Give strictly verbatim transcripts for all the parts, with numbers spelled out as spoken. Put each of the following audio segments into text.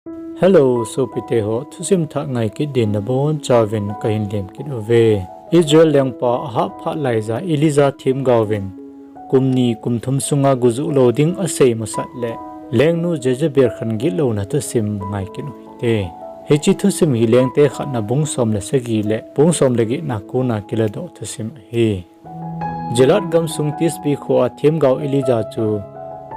Hello, sopite ho, thusim thah ngai kit din nabonchauvin kahin lem kit uve. Israel lengpa Ahab phat laija Elijah themgaovin kum ni kum thum sunga go joh lou ding asei masat le lengnu Jezebel khan gitlouna thusim ngai kit uhite. Hiche thusim hi Lengte khatna bung som le sagi le bung som le getna kona kiladoh thusim ahi. Gilead gamsung Tisbe khoa themgao Elijah chu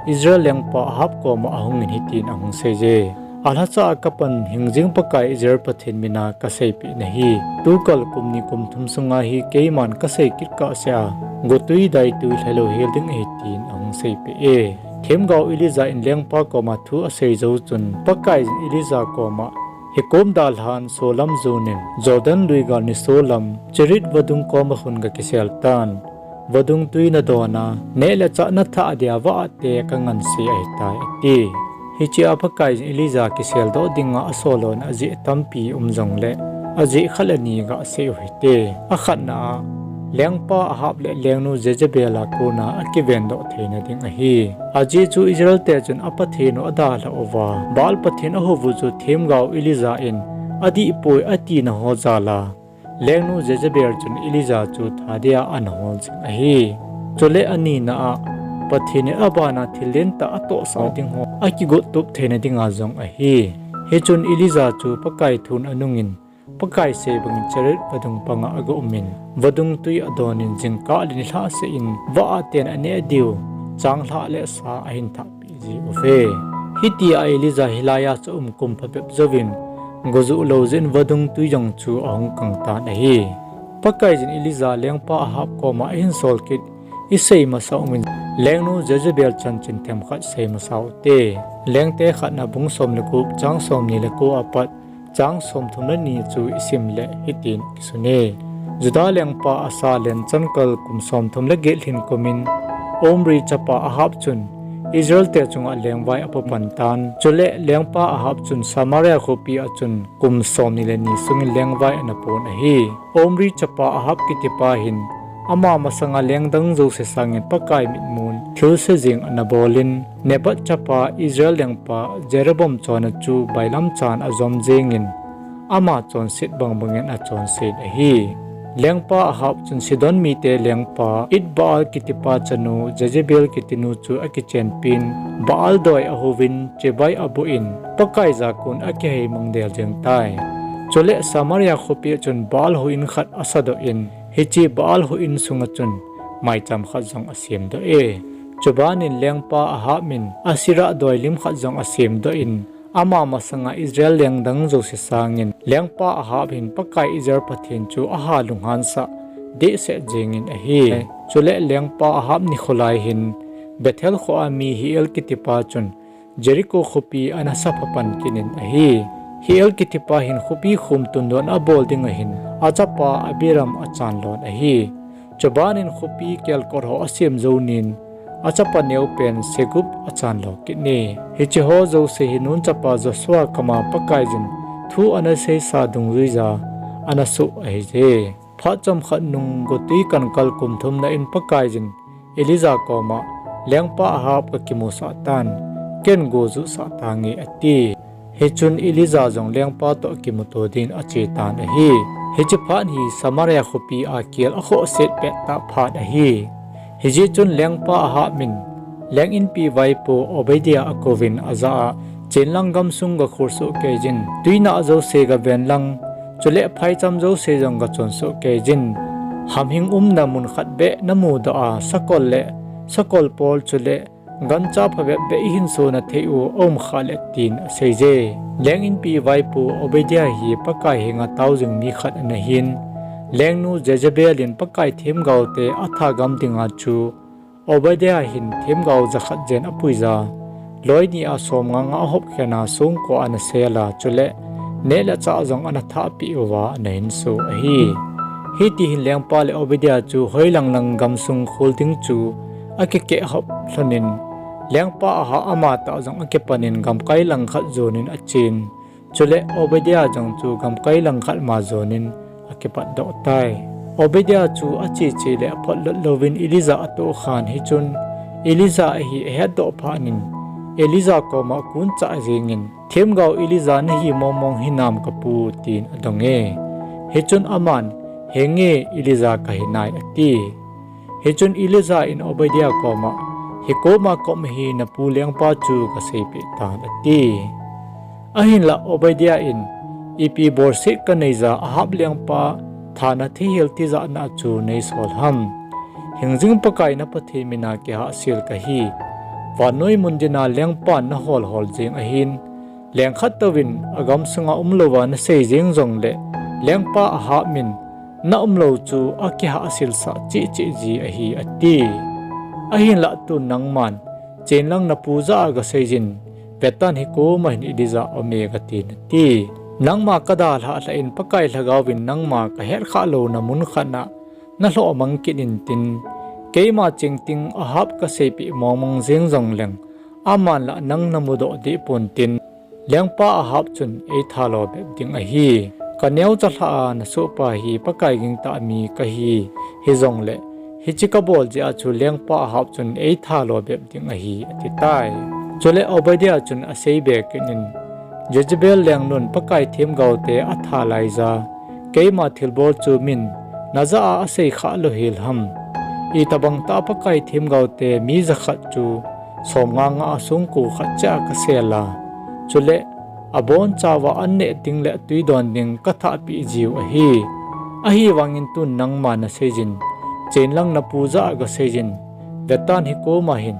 Israel lengpa Ahab koma ahungin hitin ahung seije. Alhacha a kapan hingjing Pakai Israel Pathen mina kaseipeh nahi. Tukal kum ni kum thum sunga hi keiman kasei kit kahsea, gotwi daitwi lhelou hel ding ahi tin ahung seipeh e. Themgao Elijah in lengpa koma thu asei jou chun Pakaiyin Elijah koma, hikom dalhan solam jonin Jordan lui gal niso lam Cherith vadung koma khun gakisel tan, vadung twi nadona, neh le chah nathah dia vah a te kangansei ahitai, ati. Hichea Pakaiyin Elijah kiseldoh dinga asolona ajeh tampi um jongle, ajeh khat le ni gasei uhite. Akhatna a, lengpa Ahab le lengnu Jezebel a kona akivendoh theina ding ahi. Ajeh chu Israelte chun apathen u adalhah uva, Baal pathen ahouvu chu themgao Elijah in adihpoi atina ho jal a, lengnu Jezebel chun Elijah chu tha dia ana hol jing ahi. Chule anina a, Pathen in abana thil lentah atohsah ding ho akigot tup theina dinga jong ahi. Hichun Elijah chu Pakai thun anungin, Pakai sei bangin Cherith vadung panga aga umin, vadung twi adonin jingkah le nilhah seh in vah a ten aneh diu changlhah le sa ahin thahpeh ji uve. Hitia Elijah hilaiya chu aum kum phabep jouvin, go joh lou jeh in vadung twi jong chu ahung kang tan ahi. Pakaiyin Elijah lengpa Ahab koma ahin sol kit, isei masa uvin, lengnu Jezebel chanchin themkhat sei masa ute. Lengte khatna bung som le gup chang somni le ko apat chang somthum le ni chu isim le hitin kisune. Judah lengpa Asa len chankal kum somthum le get lhin kumin Omri chapa Ahab chun Israelte chunga lengvai apopan tan. Chule lengpa Ahab chun Samaria khopi a chun kum somni le ni sungin lengvai ana pon ahi. Omri chapa Ahab kitipa hin ama masanga leng dang jouse sangin Pakai mitmun thilse jeng ana bolin, Nebat chapa Israel lengpa Jeroboam chonna chu bailam chan ajom jengin, ama chonset bangbangin achonset ahi. Lengpa Ahab chun Sidon mite lengpa Etbaal kitipa chanu Jezebel kitinu chu akichenpin, Baal doi ahouvin chibai aboh in, Pakai jakon akihei mang del jeng tai. Chule Samaria khopi a chun Baal houin khat asadoh in, hiche Baal houin sunga chun maicham khat jong asemdoh e. Chubanin lengpa Ahab in Asherah doi lim khat jong asemdoh in, ama masanga Israel leng dang jouse sangin lengpa Ahab hin Pakai Israel Pathen chu aha lunghansah dehset jengin ahi. Chule lengpa Ahab nikho lai hin Bethel khoa mi Hiel kitipa chun Jericho khopi ana saphapan kit in ahi. Hiel kitipa hin khopi khum tundon abol dinga hin achapa Abiram achan lon ahi. Chubanin khopi kelkot ho asem jou nin, achapa neopen Segub achan lo kit e. Hiche ho jouse hi Nun chapa Joshua kama Pakaiyin thu ana seisa dungjuija ana soh ahije. Phat chomkhat nung gotwi kankal kum thumna in Pakaiyin Elijah koma, lengpa Ahab kakimusah tan, ken go juhsah tange ati. Hichun Elijah jong lengpa toh kimuto din ache tan ahi. Hiche phat hi Samaria khopi a kel akhohset pettah phat ahi. Hijeh chun lengpa Ahab in leng inpi vaipo Obadiah akouvin ajah a, chenlang gamsung gakholsoh keijin, twinah jouse gaven lang, chule phaicham jouse jong gachonsoh keijin, hamhing umna mun khat beh namudoh a, sakol le sakol pol chule gancha phabep beh ihinsona thei u aumkhah le tin aseije. Leng inpi vaipo Obadiah hi Pakai henga taojing mi khat anahin, lengnu Jezebel in Pakai themgaote athagam dinga chu Obadiah hin themgao jakhat jen apuija, loi nia somnga nga ahopkhen a songko anasel a, chule neh le chah jong anathahpeh uva anahinso ahi. Hitihin lengpa le Obadiah chu hoilang lang gamsung khol ding chu akikehhop lhonin, lengpa Ahab amatah jong akipanin gamkai langkhat jonin achen, chule Obadiah jong chu gamkai langkhat ma jonin akipatdoh tai. Obadiah chu acheche le aphotlut louvin Elijah atohkhan, hichun Elijah ahi ahetdoh phatnin, Elijah koma kunchah jengin, "Themgao Elijah nahi mongmong hinam kapu?" tin adonge. Hichun aman, "Henge, Elijah kahinai," ati. Hichun Elijah in Obadiah koma, "Hikoma kom hi napu lengpa chu kaseipeh tan," ati. Ahinlah Obadiah in, "Ipi bolset kaneija Ahab lengpa thana theihel tijatna chu neisol ham? Hingjing Pakai na Pathen mina kihahsel kahi. Vannoi mun dinga lengpan naholhol jeng ahin, lengkhat touvin agamsunga umlouva nasei jeng jongle, lengpa Ahab min na umlou chu akihahselsah chehcheh ji ahi," ati. "Ahinlah tun nangman, chenlang napu jah a gaseijin, vetan hikoma hin Elijah aume gatin," ati. "Nangma kadalhah lhah in Pakai Lhagaovin nangma kahetkhah louna mun khatna nalhoh mang kit intin, keima chengting Ahab kaseipeh mongmong jeng jongleng, aman lah nang namudoh deh pontin, lengpa Ahab chun eitha lo bep ding ahi. Kaneocha lhah a nasohpa hi Pakai gingtah mi kahi, hijongle hiche kabol jeh a chu lengpa Ahab chun eitha lo bep ding ahi," atitai. Chule Obadiah chun aseibe kit in, "Jezebel lengnun Pakai themgaote atha laija, keima thilbol chu min najah a aseikhah louhel ham? Itobang tah Pakai themgaote mi jakhat chu somnga nga a songko khat cheh a kasel a, chule abonchauva an neh ding le twi don ding kathahpeh jiu ahi. Ahivangin tun nangma naseijin, chenlang napu jah a gaseijin, vetan hikoma hin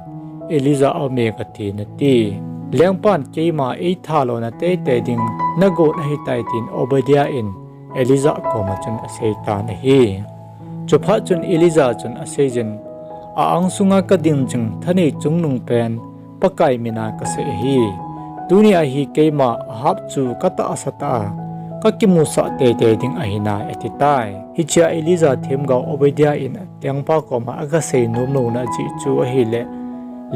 Elijah aume gatin," ati. "Lengpan keima eitha lona teitei ding nagon ahitai," tin Obadiah in Elijah koma chun aseitan ahi. Chuphat chun Elijah chun aseijin, "A-angsunga kading jing thanei chungnungpen Pakai mina kasei ahi. Tunia hi keima Ahab chu katahsa tah a kakimusah teitei ding ahinai," atitai. Hichea Elijah themgao Obadiah in lengpa koma agasei nomlouna jeh chu ahile,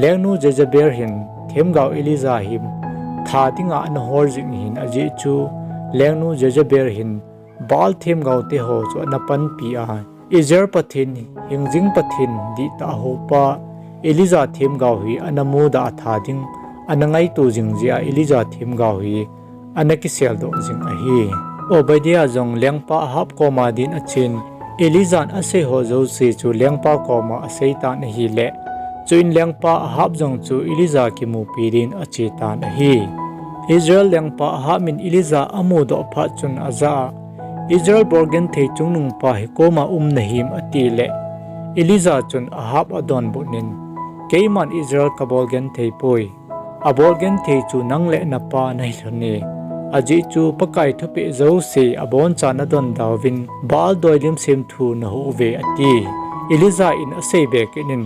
lengnu Jezebel hin themgao Elijah hi tha dinga anahol jing ahin, ajeh chu lengnu Jezebel hin Baal themgaote ho chu anapanpi a, Israel Pathen, hingjing Pathen dihtah a houpa Elijah themgao hi anamudah a tha ding anangaito jing jeh a Elijah themgao hi anakiseldoh jing ahi. Obadiah jong lengpa Ahab koma din achen, Elijah in aseiho jouse chu lengpa koma aseitan ahile, chuin lengpa Ahab jong chu Elijah kimupi din achetan ahi. Israel lengpa Ahab in Elijah amudoh phat chun ajah a, "Israel bolgenthei chungnungpa hikoma um nahim?" atile, Elijah chun Ahab adonbut in, "Keiman Israel kabolgentheipoi. Abolgenthei chu nang le napa nahilhone. Ajeh chu Pakai thupeh jouse abonchan nadondauvin, Baal doilim semthu nahuh uve," ati. Elijah in aseibe kit in,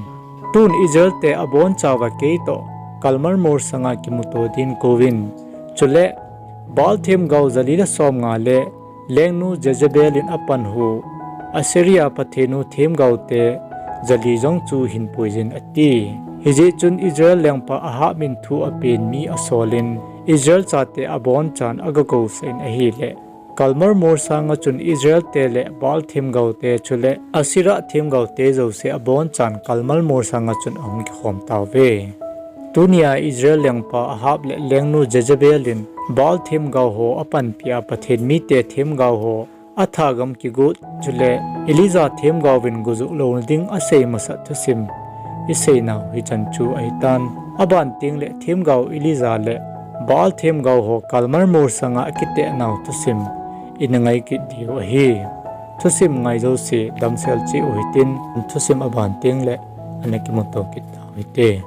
"Tun Israelte abonchauva keitoh Karmel molsanga kimuto din kouvin. Chule Baal themgao jali le somnga le lengnu Jezebel in apanhu Asherah pathenu themgaote jali jong chu hinpuijin," ati. Hijeh chun Israel lengpa Ahab in thu apen mi asolin, Israel chate abonchan agagousah in ahile, Karmel molsanga chun Israelte le Baal themgaote chule Asherah themgaote jouse abonchan Karmel molsanga chun ahung kikhom tauve. Tunia Israel lengpa Ahab le lengnu Jezebel in Baal themgao ho apanpia Pathen mite themgao ho athagam kigot chule Elijah themgaovin gojuh louna ding asei masat thusim iseinau hichan chu ahitan. Aban tengle themgao Elijah le Baal themgao ho Karmel molsanga akitehnau thusim ina ngai kit diu ahi. Thusim ngai jouse damsel cheh u hitin, thusim aban tengle ana kimuto kit tau hite.